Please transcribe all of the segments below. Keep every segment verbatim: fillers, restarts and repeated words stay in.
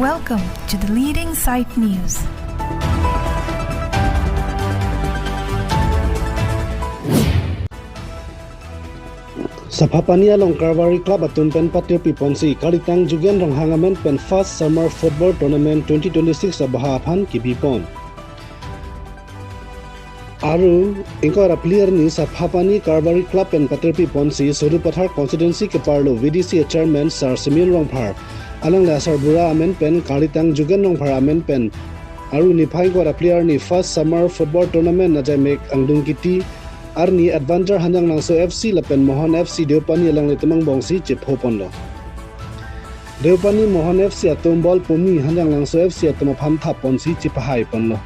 Welcome to the leading site news. Saphapani along Karwari Club atum pen patirpi ponsi Karitang Jugen Ronghang amen pen First Summer Football Tournament twenty twenty-six abaha aphan kibipon. Aru ingkoi ra phli arni Saphapani Karwari Club pen patirpi ponsi Sarupathar Constituency keparlo V D C Chairman Sir Simeon Rongphar, alangli asarbura amen pen Karitang Jugen Rongphar amen pen aru niphai ingkoi ra phli arni First Summer Football Tournament ajaimek angdung kiti arni Adventure Hanjanglangso F C lapen Mohon F C Deopani alanglitum angbongsi chephoponlo. Deopani Mohon F C atum ball pumi Hanjanglangso F C atum aphan thap ponsi chepahai ponlo.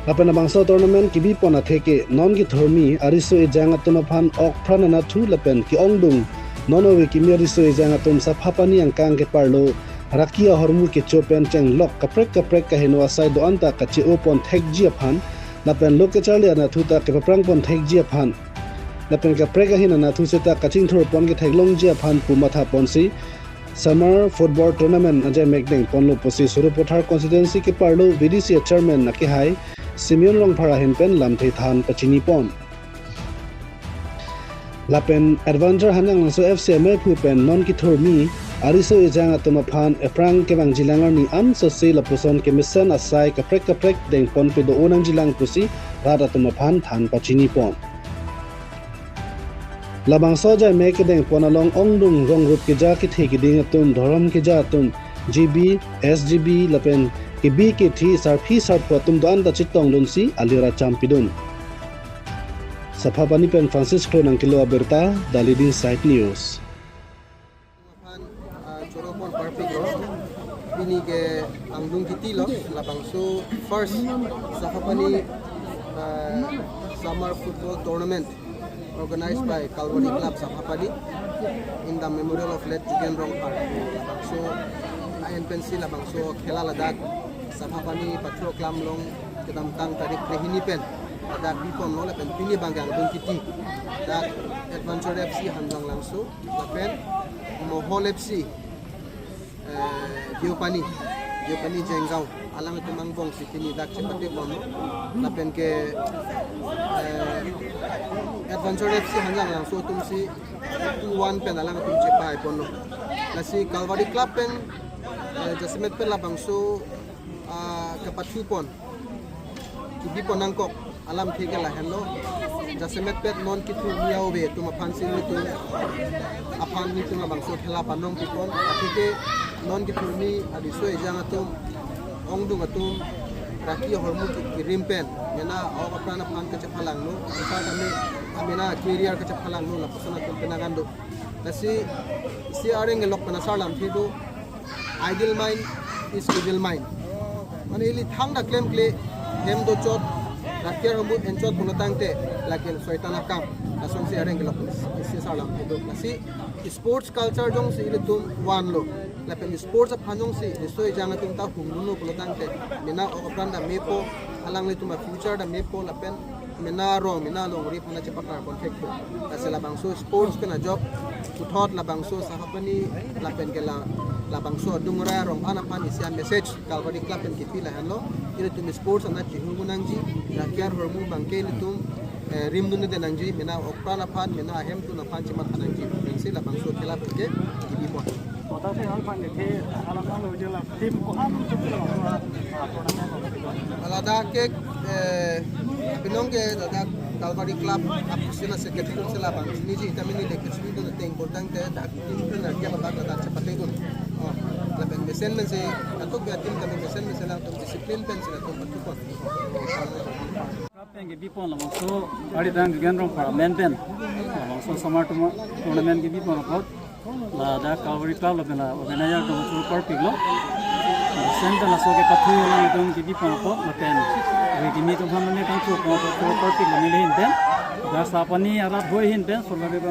Lapen labangso tournament kibipon atheke non kethurmi ariso ejang atum aphan okpran anathu lapen ke-ongdung non ove kimi ariso ejang atum Saphapani angkang keparlo raki ahormu kecho pen chenglok kaprek kaprek kaheno asai do-an ta kache-opon thekji aphan lapen lo kecharli anathu ta kepaprangpon thekji aphan lapen kaprek ahin anathu seta kachingthurpon ketheklongji aphan pu mathaponsi Summer Football Tournament ajaimek dengponlo pusi Sarupathar Constituency keparlo V D C Chairman akehai Simeon Rongphar ahin pen lamthe than pachinipon. Lapen Adventure Hanjanglangso F C amephu pen non kethurmi ariso ejang atum aphan ephrang kevangjilang arni ansose lapuson kemesen asai kaprek kaprek dengponpe do-o nangjilang pusi rat atum aphan than pachinipon. Labangso ajaimek kedengpon along ongdung rongrup keja kethe keding atum, dhorom keja atum, G B, S G B lapen kebi kethe sarpi sarpo atum do-an ta chetongdunsi alir acham pidun. Saphapani pen Francis Kro nangkelo abirta, The Leading Site News. Aphan, ah, choro pon parpiklo. Pini ke angdung kiti lo, labangso first Saphapani, ah, Summer Football Tournament organized by Calvary Club Saphapani in the memorial of late Jugen Rongphar. Labangso ahin pensi labangso khela ladak Saphapani Patro Klam along kedamtang tarik krehini pen ladak biponlo lapen pini abang ke angdung kiti. Dak Adventure F C Hanjanglangso lapen Mohon F C, eh, Deopani, Deopani Jenggaon alanglitum angbongsi pini dak chepateponlo. Lapen ke, eh, Adventure F C Hanjanglangso atumsi two one pen alangtum chepahaiponlo. Lasi Calvary Club pen, eh, jasemet pen labangso, ah, kepathupon kibipon nangkok alamthe ke lahenlo. Jasemet pen non kethurmi a-ove atum aphansi nelitum aphan nelitum labangso khela panongpipon. Atheke non kethurmi ariso ejang atum, ongdung atum, raki ahormu ke-, kerim pen mena a-ok apran aphan kachephalanglo, anparta me amena career kachephalanglo, lapuson atum penang an do. Lasi isi areng kelok pen asar lamthe do, idle mind is evil mind. Mane ili thangta klemkle, hem dochot, raki ahormu enchot pulo tangte, lake Soitan akam. Lasonsi areng kelok pen isi asar lamthe do. Lasi sports culture jongsi ilitum vanlo, lapen sports aphan jongsi riso ejang atum ta hum dunlo pulo tangte, mena a-ok apran ta mepo, alanglitum a-future ta mepo, lapen mena arong, mena alongri aphan ta chepakarpon thekpo. Lasi labangso sports pen ajok puthot labangso Saphapani lapen ke la, labangso adung arong an aphan isi a-message Calvary Club pen kipi lahenlo. Ilitum sports anat chihum nangji, raki ahormu abang ke ilitum, eh, rimdunde nangji, mena a-ok apran aphan, mena ahemtun aphan chematha nangji. Pensi labangso khela pen ke kibipon. Kota se hal pan ke alam nang lo je la team ko-an chuk ke la. Ladak ke, eh, binong ke ladak Calvary Club apusi la secretary si labang chiniji, tame neli ke chinidun ateng, bol tangte dak team pen ke ladak ladak chepatedun. Oh, lapen mesen mesen, atuk ya team kami mesen mesen alangtum discipline pensi alangtum pathupon. Club pen kibipon labangso Karitang Jugen Rongphar amen pen labangso Summer tourna-, tournament kibipon apot ladak Calvary Club lapen la organizer atum choro parpiklo. Sen pen laso kepathu alangtum kibipon apot lapen ave kimi atum aphan mane kangthurpon apot choro parpiklo neli ahin pen. Dak Saphapani arat ahoi ahin pen, Sorkari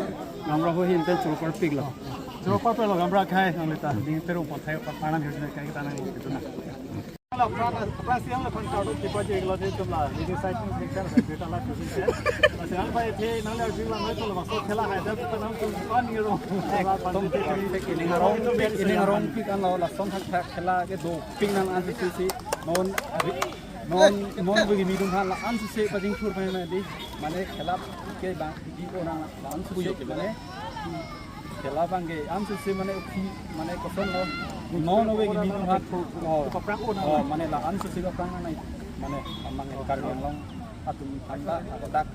Gamra ahoi ahin pen choro parpiklo. Choro parpiklo Gamra akhai nanglita ding terung pon thai pa panang hirjuna kai kita nang itu na. Apran, apran siang le apran kardom tipa je iklo de tum la, ini saya pun sekarang saya kita la tuh ya. Siang pai the nang le jing la nang kalau masuk khela hai, tapi kan nang tuh pan ni ro. Ekdom perfect, ini arong, ini arong pik an lo, lason thakthak khela ke dopik nang an sisi non, non bagi midung han la an sisi pachingthur pai ma di, mane khela ke bang di ko nang la an sisi mane. Khela abang ke an sisi mane uthi mane koson lo. Non ove ke ni ha. Oh. Oh, mane la an sisi aphrang nang nai. Mane amang Karbi Anglong atum thangta akodak.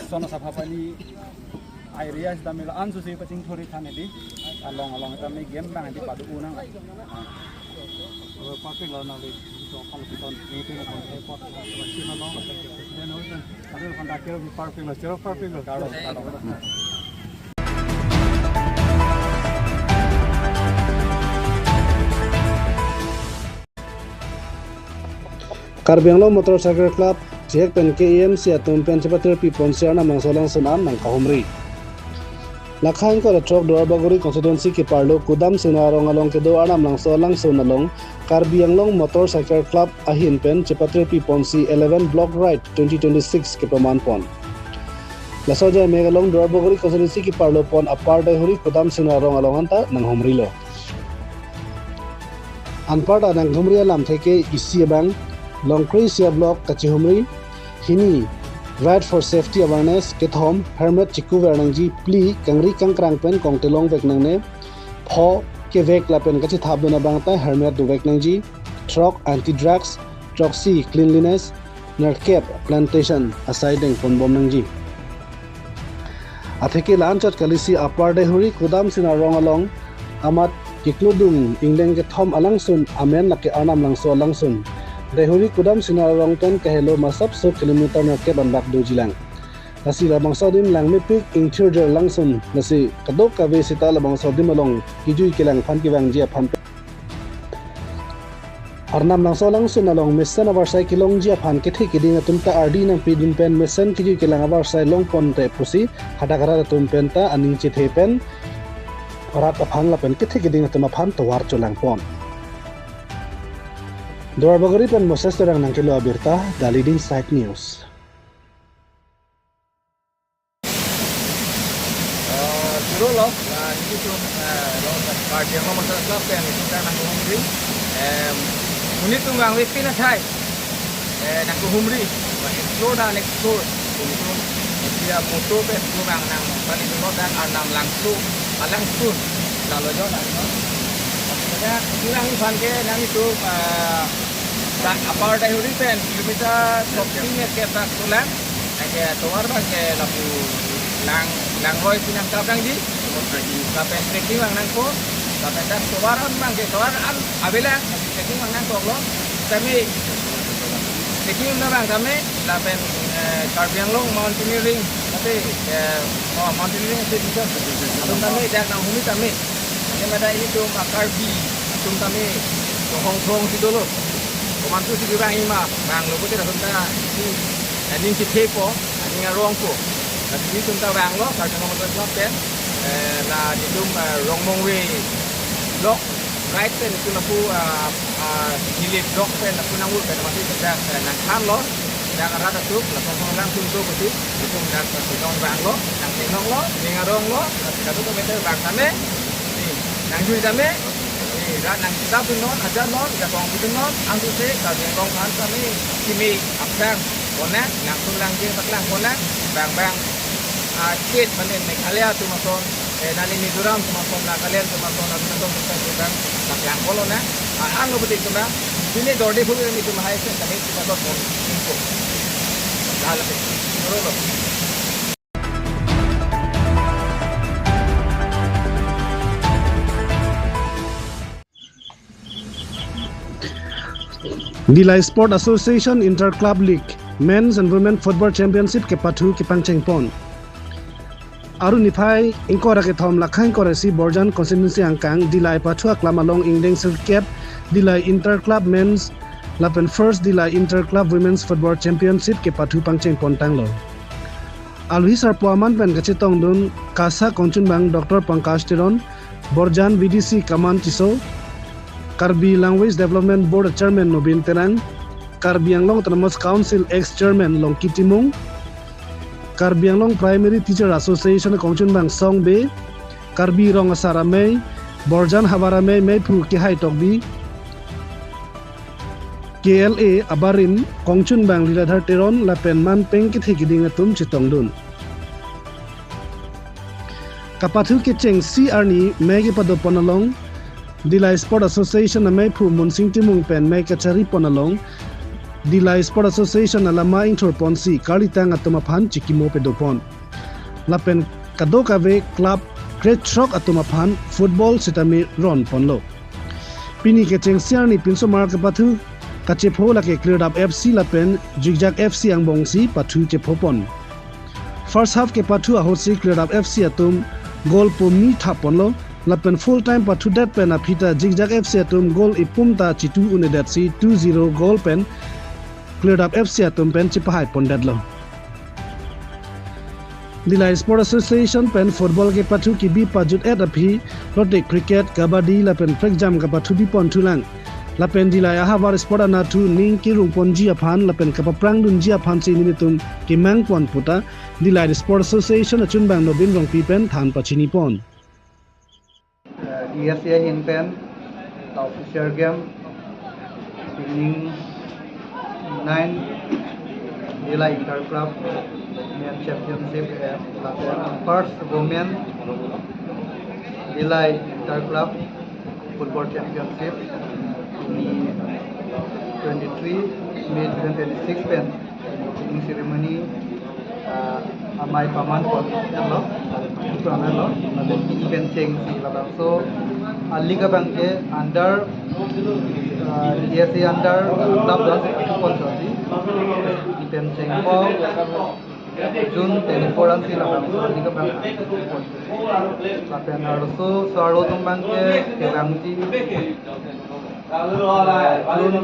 Son asapha pani area sita mela an sisi pachingthur than di. Along along ta me game abang di padu nang. Perfect lo nang le. So kalau kita ni tu nak pakai pot, kita nak pakai. Ada conductor perfect lo, chero perfect lo. Karo, karo. Karbi Anglong Motorcycle Club, chihek pen K A M C atum pen chepatir pi ponsi Arnam Langso alangsun an nangkahumri. Lakha ingkoi ra throk Duarbagori constituency keparlo Kudam Singnar arong along kedo Arnam Langso alangsun along Karbi Anglong Motorcycle Club ahin pen chepatir pi ponsi eleven Block Ride twenty twenty-six kepaman pon. Laso ajai mek along Duarbagori constituency keparlo pon apar Daihuri Kudam Singnar arong along anta nanghumrilo. Anparta nanghumri alamthe ke isi abang, Longkri isi a-block kachihumri, hini, Ride for Safety Awareness, kethom, helmet chikuver nangji, phli, kangri kangkrang pen kongte longvek nangne, pho, kevek lapen kachithapdun abang ta helmet dovek nangji, throk, anti-drugs, throksi, cleanliness, nerkep, plantation asai dengponbom nangji. Atheke la-anchot kalisi apar Daihuri Kudam Singnar arong along amat keklodung ingleng kethom alangsun amen lake Arnam Langso alangsun. Daihuri Kudam Singnar arong pen kahelo masapso kilometer nerkep anbak dojilang. Lasi labangso adim langmepik ingthirjir alangsun, lasi kadokave sita labangso adim along kejui kelang aphan kevangji aphan Arnam Langso alangsun along mesen avarsai kelongji aphan kethe keding atum ta ardi nangpidun pen mesen kejui kelang avarsai longponte pusi hadak arat atum pen ta aning chethe pen rat aphang lapen kethe keding atum aphan tovar cholangpon. Duarbagori pen Moses Terang nangkelo abirta, Daliding Side News. Eh, churolo, eh, nelitum, eh, lo, Karbi Anglong Motorcycle Club pen nelitum ta nangkahumri. Em, monit atum vangve pin athai. Eh, nangkahumri. Explore dan explore. Nelitum, nelitum motor pen nelitum vang nang, pali nelitum dan Arnam Langso, alangsun. Lalo jo nang, no? Maksudnya, kurang ipan ke nelitum, eh, sa-, apar Daihuri pen, kilometer throksi nerkep dak tulang. Anke tovar abang ke lapu lang, langroi pinang kaprang di. Lapen trekking vang nangpo. Lapen dak tovar an abang ke tovar an avelang. Trekking vang nangkoklo. Tame trekking na abang tame. Lapen, eh, Karbi Anglong mountaineering. Tapi, eh, oh, mountaineering institution. Atum tame dak nanghumri tame. Ini mada ilitum a-Karbi atum tame, tohong thong si dolo. Komantu si kurang ima, vanglo pute atum ta, si, eh, ning kithepo, ning arongpo. Tapi ilitum ta vanglo, Karbi Anglong Motorcycle Club pen, eh, la nelitum, eh, Rongmongve Block Ride pen nelitum lapu, ah, ah, Nilip Block pen lapu nangvur pen mati sejak, eh, nangthanlo. Dak arat atum, lapu alangsun do pute, nelitum dak, eh, nong vanglo, nangthengnonglo, ning aronglo, kadokave ta vang tame, ni, nangjui tame, ni, rat nangkitapdunnon, ajatnon, jakong pidunnon, angtuse, Karbi Anglong aphan tame, kimi, aphrang, konat, nangtum langje, paklang konat, bang bang, ah, state, mane Meghalaya atum ason, eh, nali Mizoram atum ason, Nagaland atum ason, atum ason, atum ason, atum ason, paklangpo lonang, ah, ang lo betik atum, sini dorde phul nelitum hai se, kami atum ason, info. Dah lebih, turun lo. Dillai Sport Association Inter Club League Men's and Women Football Championship kepathu kepangchengpon. Aru niphai ingkoi ra kethom lakha ingkoi ra isi Borjan constituency angkang Dillai pathu aklam along ingdeng sirkep Dillai Inter Club Men's lapen First Dillai Inter Club Women's Football Championship kepathu pangchengpon tanglo. Alohi sarpo aman pen kachetongdun KASA kongchunbang Doctor Pankaj Teron, Borjan V D C Kaman Tisso, Karbi Language Development Board Chairman Nobin Terang, Karbi Anglong Autonomous Council ex-chairman Longki Timung, Karbi Anglong Primary Teacher Association kongchunbang Song Bey, Karbi Rong Asar Amei, Borjan Havar Amei, Meiphu Kehai Tokbi, K L A abarim kongchunbang Liladhar Teron lapen manpeng kethe keding atum chetongdun. Kapathu kechengsi arni mei kepadopon along Dillai Sport Association ameiphu Monsing Timung pen mei kacharipon along Dillai Sport Association alama ingthurponsi karlitang atum aphan chikimo pedopon. Lapen kadokave club krethrok atum aphan football sitame ronponlo. Pini kechengsi arni pinsomar kapathu kachepho lake Klirdap F C lapen Zigzag F C angbongsi pathu chephopon. First half kepathu ahutsi Klirdap F C atum goal pomi thapponlo, lapen full time pathudet pen aphi ta Zigzag F C atum goal ipum ta chitu un-edetsi two zero goal pen Klirdap F C atum pen chepahaipondetlo. Dillai Sport Association pen football kepathu kebi pajut-et aphi lote cricket, kabaddi lapen prekjam kapathu bipon thulang. Lapen Dillai ahavar sport anatthu ning kerungponji aphan lapen kapaprangdunji aphansi nelitum kemangpon puta Dillai Sport Association achunbang Nobin Rongpi pen than pachinipon. Eh, D S A ahin pen la official game, evening nine, Dillai Inter Club Men Championship, eh, lapen first women Dillai Inter Club Football Championship, ni twenty-three May twenty twenty-six pen opening ceremony, ah, amei pamanponlo, pamanponlo, lapen pini pen chengsi labangso a-league abangke under, ah, D S A under club dos pon chonsi, pini pen chengpo June twenty-four ansi labangso a-league abang pon. Lapen arloso, so arlo atum abangke kevangji June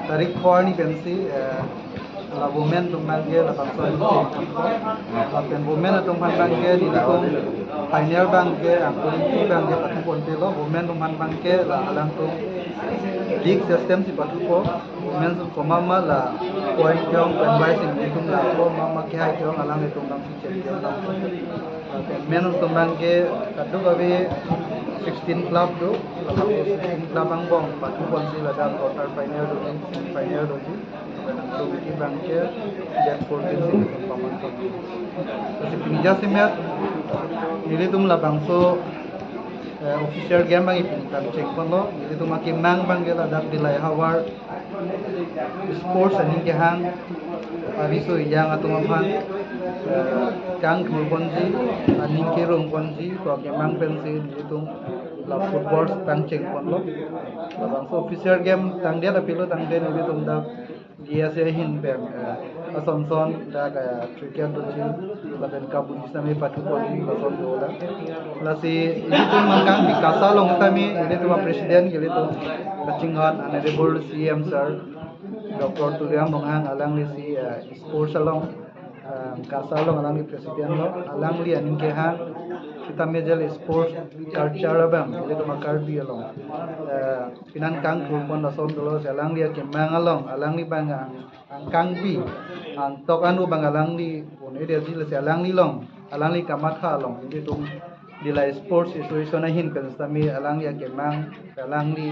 tarik four ni pensi, eh, la women atum abangke labangso a-league chengpo. Lapen women atum aphan abangke nelitum final abangke, angkori abangke pathuponpelo, women atum aphan abangke la alangtum league system si pathupo. Women atum komat ma la point ke-ong, point wise nelitum la komat ma kehai ke-ong, alanglitum abangsi champion abang. Lapen men atum abangke kadokave sixteen club do, lapen sixteen club angbong pathuponsi ladak quarter final doji, semi final doji. Lapen angkori abangke date fourteen si nelitum pamanpon. Lasi pini jasemet nelitum labangso, eh, official game abang pini pen chengponlo, nelitum akemang abangke ladak Dillai ahavar sports aning kehang, ariso ejang atum aphan, eh, kangthurponji, aning kerungponji pu akemang pensi nelitum la football pangchengponlo. Labangso official game tangdet apilo tangdet nelitum dak D S A ahin pen, eh, ason son dak, eh, cricket doji, lapen kabaddi sitame pathuponji lason dolang. Lasi ilitum nangkangpi KASA along sitame ilitum a-president ilitum kachinghon Honorable C M sir Doctor Tuliram Ronghang, alanglisi, eh, sports along, eh, KASA along alangli president lo, alangli aning kehang sitame jel sports culture abang ilitum a-Karbi along, eh, pinan kangthurpon lason dolo, si alangli akemang along, alangli abang ang, angkangpi, angtok anu abang alangli un-edetji, lasi alangli along, alangli kamatha along ilitum Dillai Sports Association ahin pen sitame alangli akemang, alangli,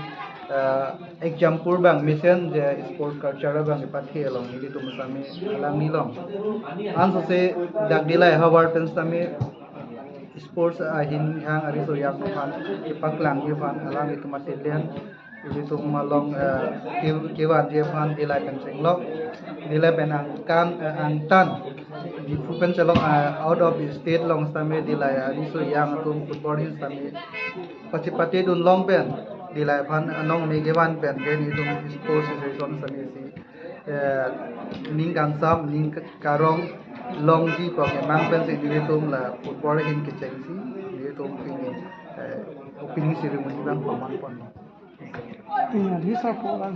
eh, example abang mesen je sports culture abang kepathe along ilitum sitame alangli along. Ansose dak Dillai ahavar pen sitame sports ahin hang ariso ejang aphan kepaklangji aphan alanglitum a-talent ilitum along, eh, ke-, kevanji aphan Dillai pen chenglok. Dillai pen angkan, eh, angtan Diphu pen chelok, eh, out of state along sitame Dillai ariso ejang atum football ahin sitame pachipatedun long pen Dillai aphan anong me kevan pen ke nelitum sports association sitame si, eh, ning kangsam, ning karong longji pu akemang pensi nelitum la football ahin kechengsi nelitum pini, eh, opening ceremony abang pamanpon. Iya, di sa po lang.